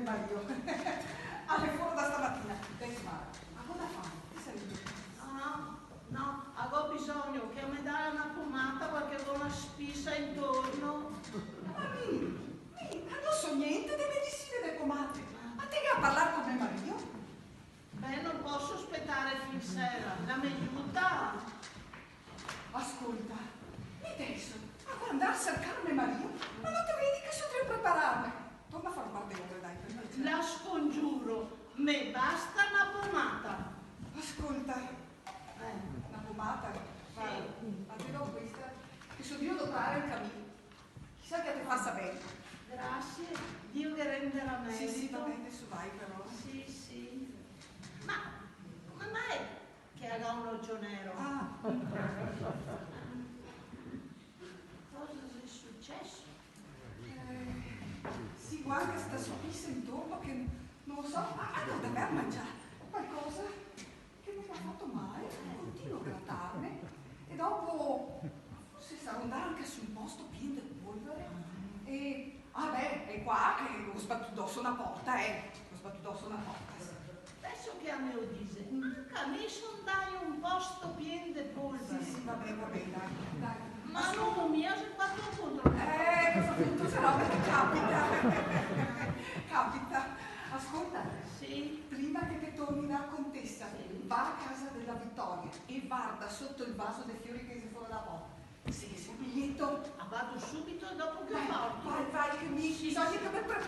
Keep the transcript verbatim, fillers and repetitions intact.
Mario. Ale fora da stamatina. Dai, Mara, a go da fare, ti senti? Ah, no, a go bisogno che a me daga na pomata parché a go na spisa intorno. Ma mi, mi, a no so gnente de medisine e de pomate. Ma te ga da parlar co me marìo? Beh, no poso spetare fin sera, la me juta? Ascolta, mi deso a go da ndar a sercar me marìo, ma no te vedi che so drio prepararme? Torna a far un par de ore, dai, per piaser. La scongiuro, me basta na pomata. Ascolta, eh, na pomata? Sì. Varda, a te do questa, che so drio doprare anca mi. Chisà che a te fasa ben. Grasie, Dio ghe renderà merito. Sì, sì, va ben, deso vai però. Sì, sì. Ma come mai che a ga un ocio nero? Ah. Cosa xe suceso? Eh, sì, varda, sta spisa intorno che no so. Ah, a go da aver mangià qualcosa che me ga fato mal, continuo a gratarme, e dopo forse sarò ndà anca su un posto pien de polvare. E, ah, beh, xe qua che go sbatù doso na porta, eh, go sbatù doso na porta, sì. Deso che a me lo dise, anca mi so ndà in un posto pien de polvare. Sì, sì, va ben, va ben, dai, dai. Ma no, mi xe fato contro. Eh, cosa brutto, se no, perché capita. Capita. Ascolta, sì, prima che te torni da contesa, sì, va a casa dela Vitoria e varda soto el vaso de fiori che xe fora da porta. Se ghe xe un biglieto. Ah, vado subito dopo che porto. Vai, vai, vai, che mi, sì, bisogna che me prepari.